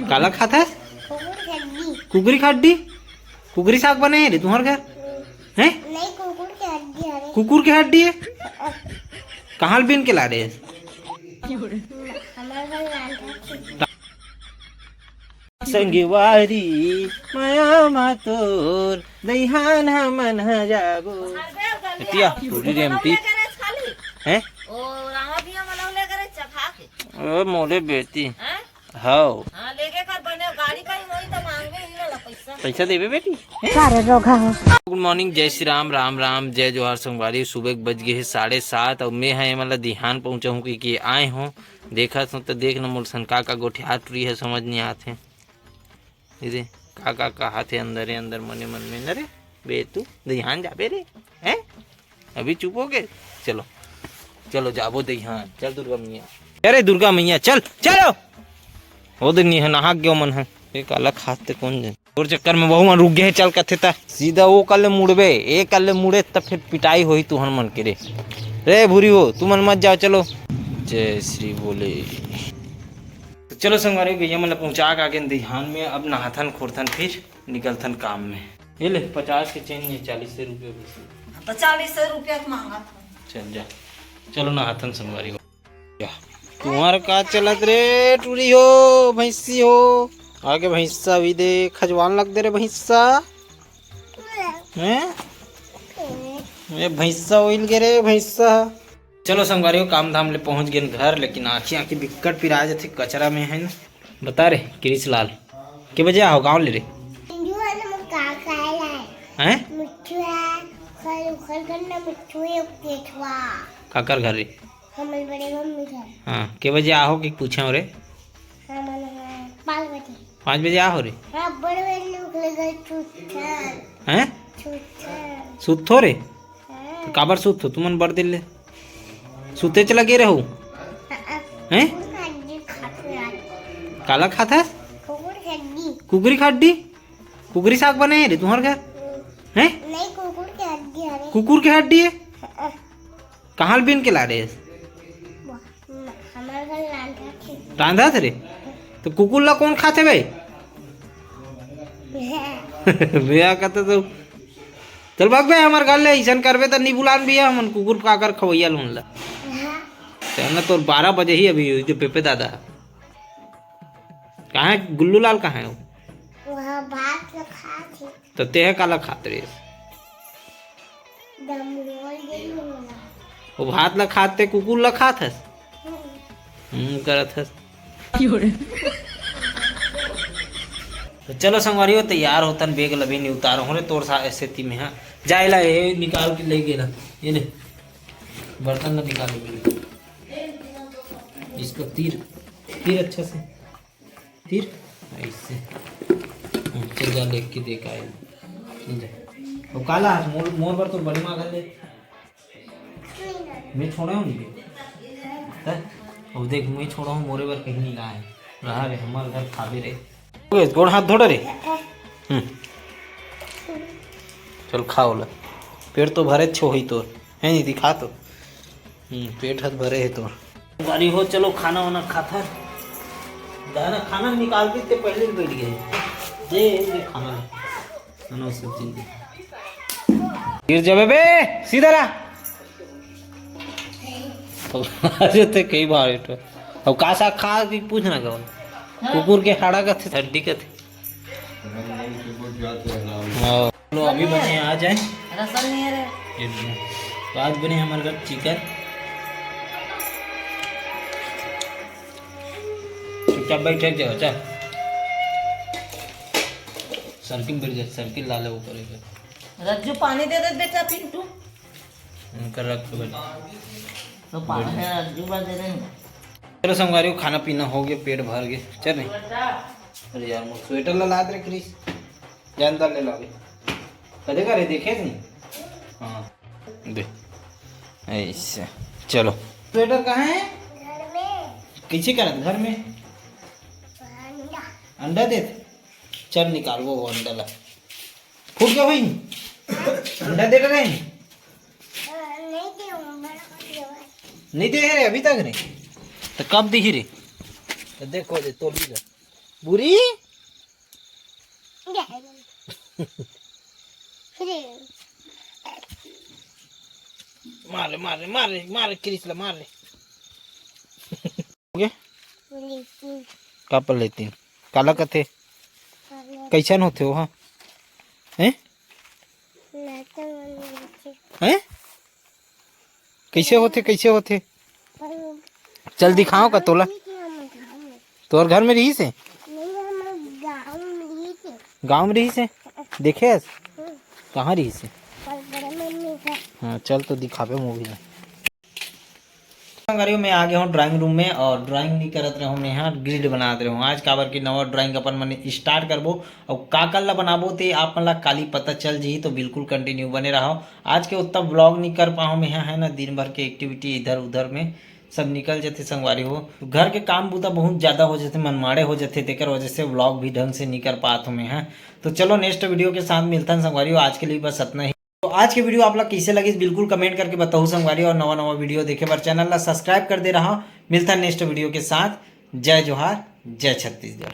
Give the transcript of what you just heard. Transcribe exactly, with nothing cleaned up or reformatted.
काला खात हस? कुकुर के हड्डी। कुकरी के हड्डी? कुकरी साग बने हे रे तुम्हार घर? हैं? नहीं, कुकुर के हड्डी हरे। कुकुर के हड्डी हे? कहाँ ले बीन के ला रहे? हमारे घर लाल था। संगवारी, मया मा तोर दइहान हमन ह जाबो। एतिया, टूरी रे एमपी। हैं? ओ, रामा भैया मनौले करे चखा के। ओ, मोले बेटी। हैं? हव। हाँ, लेके कर बने, गाड़ी कहीं होई त मांगबे ही वाला पैसा। पैसा देबे बेटी? हैं? का रे रोगहा हो? गुड मॉर्निंग, जय श्री राम, राम राम, जय जोहार संगवारी। सुबह के बज गए हे साढ़े सात, अउ मैं ह एमन ला दिहान पहुँचा हूँ कि, कि आए हों। देखत हों त देख न मोर सन का का गोठिया टूरी हे, समझ नहीं आत हे। ये दे, का का कहात हे अंदरे अंदर मने मन में, न रे? बे तू दइहान जाबे रे, हैं? अभी चुप हो गए? चलो, चलो जाबो दइहान। चल दुर्गा मैया, अरे दुर्गा मैया, चल, चलो। ओ दिन नहीं है, नहा गयो मन है। एक अलग हाथ ते कौन दे? तोर चक्कर में वहू मन रुक गए, चल कथे ता। सीधा वो कल ले मुड़बे, ए कल ले मुड़े त फिर पिटाई होही तुहन मन के रे। रे भूरी हो, तुमन मत जाओ, चलो। जय श्री बोले। तो चलो संगवारी, गैया मन ला पहुंचा के आगे दइहान में, अब नहाथन खोरथन फिर निकलथन काम में। ये ले, पचास के चेन नहीं, चालीस से रुपये बस। हाँ, तो चालीस से रुपया के मांगा था। चल जा, चलो नहाथन संगवारी हो। जा। तुम्हार का चलत रे टूरी हो, भैंसी हो? आगे भैंसा भी दे, खजवान लग दे रे भैंसा। हैं? ये भैंसा उइल गे रे भैंसा। चलो संगवारी हो, काम धाम ले पहुंच गेन घर, लेकिन आँखी आँखी बिक्कट पिरा जथे कचरा में है ना। बता रे कृष लाल, के बजे आहो गाँव ले रे? हिंदू वाले में का खाए लाए? हैं? मिठुआ, खल उखल करना मिठुए केठवा। काकर घर रे? हमर बड़े मम्मी घर। हाँ, के बजे आहो कि पूछे रे? हमन ह पाँच बजे। पाँच बजे आहो रे? हाँ, बड़े बड़े लोग लगे छुच्छर। हैं? छुच्छर। सुत हो रे? हाँ। तो काबर सुत हो तुमन बड़ दिल ले? सुते च लगे रहो। हाँ, हैं? कुकुर के हड्डी खात हन आज। काला खात हस? कुकुर के हड्डी। कुकरी के हड्डी? कुकरी साग बने हे रे तुम्हार घर? हैं? नहीं, कुकुर के हड्डी हरे। कुकुर के हड्डी हे? हाँ। कहाँ ले बीन के ला रहे हस? वाह, हमारे घर रांधा थे। रांधा थे रे? तो कुकुर ला कौन खाथे बे? भैया कहते तो चल भाग बे, हमर घर ले अइसन करबे त नी बुलान भैया, हमन कुकुर काकर खवैया लोन ला। हाँ। चल ना, तोर बारह बजे ही अभी, जो पेपे दादा। कहाँ है गुल्लू लाल, कहाँ है वो? वहाँ भात ला खात हे। तो तेह काला खात रे? दम बोल गई होला। वो भात ला खात ते कुकुर ला खात हस? हम्म। हम्म, करत हस। तो चलो संगवारी हो, तैयार होतन, बेग लभी नहीं उतारो हो रे, तोर सा ऐसे ती में, हाँ। जाए ला, ये निकाल के ले गेला, ये ले, बर्तन ला निकाल के ले। इसको तीर, तीर अच्छा से, तीर, ऐसे। हम्म, चल जा, लेके दे का है। ले। वो काला हाथ मोर, मोर बर तो बड़ी माँ घर ले। मैं छोड़े हूँ नहीं। हैं? अब देख, मैं छोड़ा हूँ, मोरे बर कहीं नहीं लाए। रहा रे, हमारे घर खाबे रे। ओए, गोड़ हाथ धोड़े रे। हम्म। चल खाओ ला। पेट तो भरे छो ही तोर। है नहीं, दिखा तो। हम्म, पेट हाथ भरे है तोर। गाड़ी हो, चलो खाना वाना खाता। दाना खाना निकाल दी ते पहले ही बैठ गए। दे, दे खाना। खाना सब चीज दे। गिर जाबे बे, सीधा रहा। अरे ते कई बार इट। अब का साग खा कि पूछना कौन? कुकुर के हाड़ा कथे, हड्डी कथे। हाँ। लो, अभी बने आ जाए। रसन नहीं है रे। ये लो। तो आज बने हमारे घर चिकन। चुपचाप बैठ, एक जगह, चल। सर्किल बैठ जा, सर्किल ला ले ऊपर एक। रज्जू, पानी दे दे बेटा, पिंटू। उनका रख के बैठ। तो पानी है, रज्जू बा दे दे। चलो संगवारी हो, खाना पीना हो गया, पेट भर गया। चल नहीं। अरे यार, मोर स्वेटर ला लात रे क्रिस। जा अंदर ले ला अभी। कदे का रे, देखे नहीं? हाँ। दे। ऐसे। चलो। स्वेटर कहाँ है? घर में। कैसे करत घर में? अंडा। अंडा देत? चल निकाल वो, वो अंडा ला। फूट गया भाई? अंडा दे रहे हैं? नहीं दे, बड़ा हो गया भाई। नहीं दे रे अभी तक रे? तो कब दी रे? तो देखो, दे, तोड़ ली। बुरी। मारे, मारे, मारे, मारे, क्रिस ला मारे। हो गया? का पॉलीथीन? काला कथे? कइसन होथे वो, हाँ? हैं? हैं? कइसे होथे, कइसे होथे? चल दिखाओ का तोला। तोर घर में रहिस हे? गाँव में रहिस हे? देखे हस? कहाँ रहिस हे? हाँ, चल तो दिखाबे मूवी में। संगवारी हो, मैं आ गया हूँ ड्राइंग रूम में और ड्राइंग नहीं करत रहूँ, मैं यहाँ ग्रिड बनात रहूँ। आज काबर की नवा ड्राइंग अपन मन स्टार्ट करबो और काकर ला बनाबो ते आप मन ला काली पता चल जही, तो बिल्कुल कंटिन्यू बने रहो। आज के उतना व्लॉग नहीं कर पाऊँ मैं यहाँ, है ना, दिन भर के एक्टिविटी इधर उधर में सब निकल जाते संगवारी हो। घर के काम बूता बहुत ज़्यादा हो जाते, मनमाड़े हो जाते, तेकर वजह से व्लॉग भी ढंग से नहीं कर पात हूँ मैं यहाँ। तो चलो नेक्स्ट वीडियो के साथ मिलता है संगवारी हो, आज के लिए बस इतना ही। तो आज के वीडियो आप ला कइसे लगिस बिल्कुल कमेंट करके बताहू संगवारी, और नवा नवा वीडियो देखे बर चैनल ला सब्सक्राइब कर दे रहा। मिलता है नेक्स्ट वीडियो के साथ। जय जोहार, जय छत्तीसगढ़।